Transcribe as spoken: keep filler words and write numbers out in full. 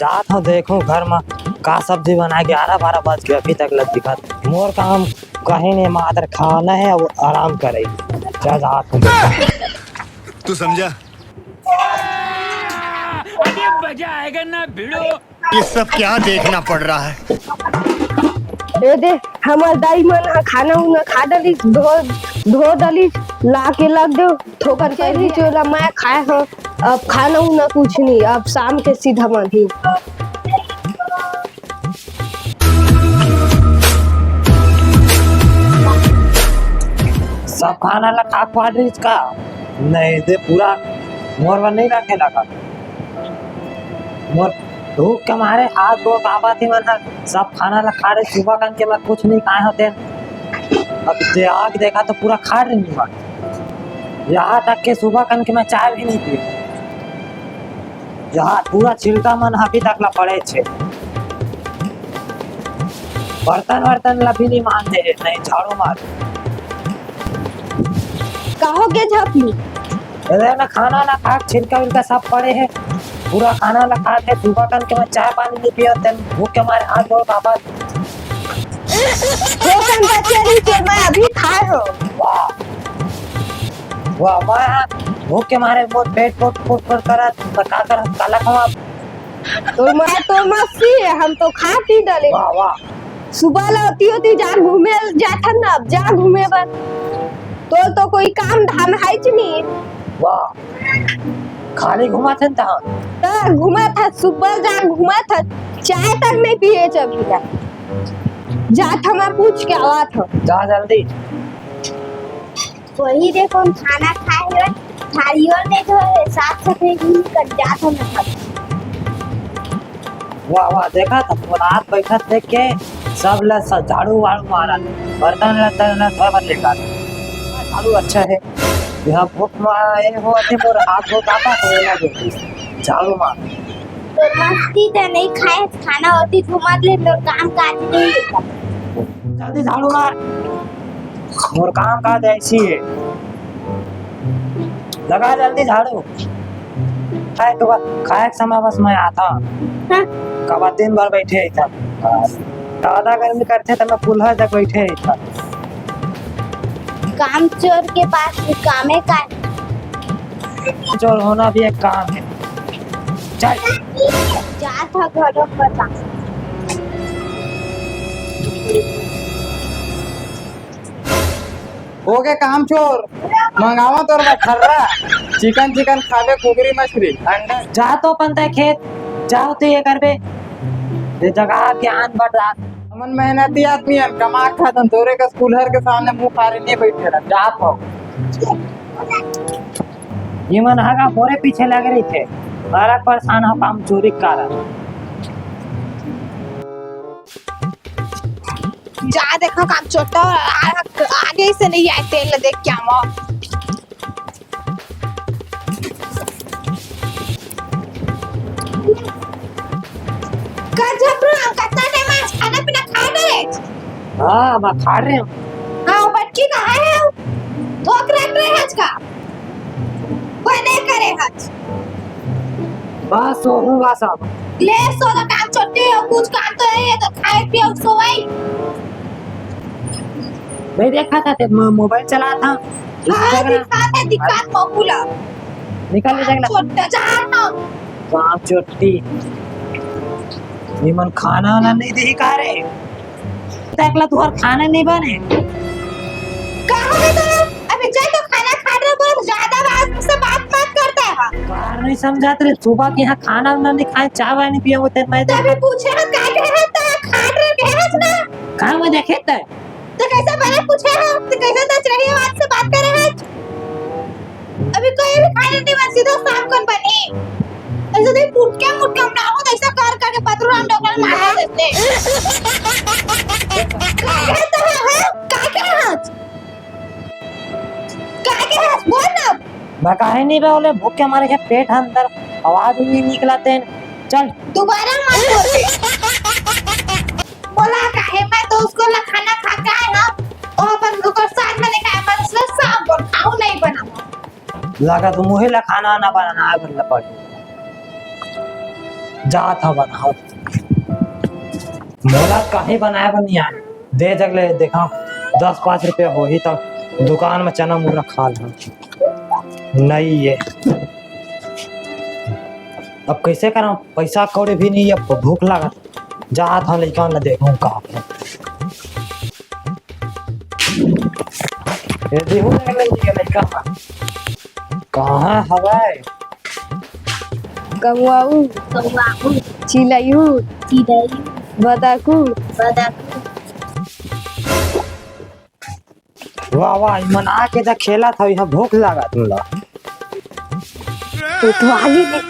आत हूँ, देखूँ घर में का सब्जी बनाए, ग्यारह बारह बज के अभी तक लग दिखत। मोर काम कहीं नहीं, मात्र खाना है और आराम करे। चल, आत हूँ। तू समझा? अरे, मजा आएगा ना भिड़ो। ये सब क्या देखना पड़ रहा है? ए दे, हमर दाई मन ह खाना उना खा डलिस, धो, धो डलिस, ला के लग दो। थोकन चली चोला मैं खाए हो। अब खाना उना कुछ नहीं, अब शाम के सीधा मन ही। सब खाना ला खा खा रही का? नहीं दे, पूरा मोर बर नहीं रखे लगा। मोर भूख के मारे हाथ गोड़ कांपत हे मन ह। सब खाना ला खा रहे, सुबह कन के मैं कुछ नहीं खाए होते। अब दे आके देखा तो पूरा खा रही मैं। यहाँ तक के सुबह कन के मैं चाय भी नहीं पी। यहाँ पूरा छिलका मन अभी तक ला पड़े छे। बर्तन वर्तन ला भी नहीं मांजे हे, नहीं झाड़ू मार। का हो गे झपली? अरे ना, खाना ना खा, छिलका विलका सब पड़े हे। पूरा खाना ना खा के सुबह कन के मैं चाय पानी नहीं पिया, तेन भूख के मारे हाथ गोड़ कांपत। हो संता चली के मैं अभी खाए हो। वाह। वाह, वाह, भूख के मारे मोर पेट पोट पोट पोट करत, मैं का करत, काला खावा? तोर माँ, तोर मस्ती है, हम तो खा पी डाले। वाह, वाह। सुबह ला होती होती जा घूमे जाथन ना, अब जा घूमे बर। तोर तो कोई काम धाम है च नहीं। वाह, खाली घुमाथन तहाँ। त घुमाथन, सुबह जा घुमाथन, चाय तक नहीं पिए च अभी तक। जात हमा पूछ के आवा था। जा जल्दी। वही देखो, हम खाना खाए हुए, थाली और नहीं धोए, साफ सफाई नहीं कर, जात हम। वाह, वाह, देखा था, वो रात बैठत देख के सब ला स-, झाड़ू वाड़ू मारा, बर्तन वर्तन ला धोए बर लेकर। झाड़ू अच्छा है, यहाँ भूख मारे हो, अति मोर हाथ धो जाता तो ये ना देखी। झाड़ू मार। तो मस्ती ते नहीं खाए, खाना होती घुमा ले, तो काम काज नहीं होता। जल्दी झाड़ू मार। मोर काम काज ऐसी है। लगा जल्दी झाड़ू। खाए के बाद, खाए के समय बस मैं आता। हाँ। कबा दिन भर बैठे ही था। ज्यादा गर्मी करते तो मैं कुल्हा तक बैठे ही था। काम चोर के पास कामे का। चोर होना भी एक काम है। चल। जा था घरों पर। हो गए काम चोर, मंगावा तोर बर खर्रा, चिकन चिकन खाबे, कुकरी मछली, अंडा। जा तो अपन तय खेत, जाओ तो ये करबे, ये जगह ज्ञान बढ़ रहा। हमन मेहनती आदमी हन, कमा खाथन, तोरे कस कुल्हर के सामने मुंह फारे नहीं बैठे रहन, जात हो। ये मन हगा मोरे पीछे लग रही थे, अलग परेशान हो काम चोरी के कारण। जा देखो काम चोरता, आ-, आगे से नहीं आए तेल देख क्या मो। का झपरू, हम कितना टाइम आज खाना पीना खा रहे हैं? हाँ, मैं खा रहे हूँ। हाँ, बटकी कहाँ है? भूख रख रहे हैं आज का? कोई नहीं करे हच। बस सोहूंगा सब। ले सो तो काम छोटे हो, कुछ काम तो नहीं है तो खाए पिए सोवाई। मैं देखा था ते म-, मोबाइल चला था। हाँ, Instagram। दिखा था, दिखा था पूरा। निकाल ले देख ना। छोटा जहान ना। काम चोटी। निमन खाना वाना नहीं दे का रे? तकला तुहर खाना नहीं बने। का हो गया तो? अबे जाए तो खाना खा रहे, बहुत ज्यादा आवाज से बात मत करता है। कार नहीं समझात रे, सुबह के यहाँ खाना वाना नहीं खाए, चाय वाय नहीं पिया होते, मैं तो अभी पूछे ना, का कहे है तो खा रहे कहे है ना? कहाँ मैं देखे तय? तो कैसे बना पूछे है? तो कैसे तो चढ़ी आवाज से बात करे है? अभी कोई भी खाना नहीं बन, सीधा शाम को बने। ऐसे नहीं, मुटके मुटके हम ना हो, तो ऐसा कर करके पतरू हम डॉक्टर मार देते। का कहता है, हाँ? का कहे हस? का कहे हस? बोल ना। मैं काहे नहीं बे बोले, भूख के मारे के पेट है अंदर, आवाज नहीं निकला तेन। चल। दोबारा मत बोल। बोला काहे, मैं तो उसको ला खाना खा के आए हूँ, और अपन ओकर साथ में लेके आए, मैं उसने साफ बोल, खाऊ नहीं बना। लगा तो मुहे ला खाना ना बनाना आ गल पड़ी। जात हव बनावत। मोला काहे बनाए बर नइ आए। दे जग ले देखा, दस पाँच रुपया होही त दुकान म चना मुना खा लेहूं। नइ ये। अब कइसे करंव? पइसा कौड़ी भी नइ हे, अब भूख लागत। जात हंव लइका ल देखहूं का हे। ए, देहू ले लइका ल। कहां हवय? कौवाऊ, कौवाऊ। चिलैऊ, चिलैऊ। बदकू, बदकू। वाह, वाह, इमन आके त खेलत हव, इहां भूख लागत मोला। कोतवाली ले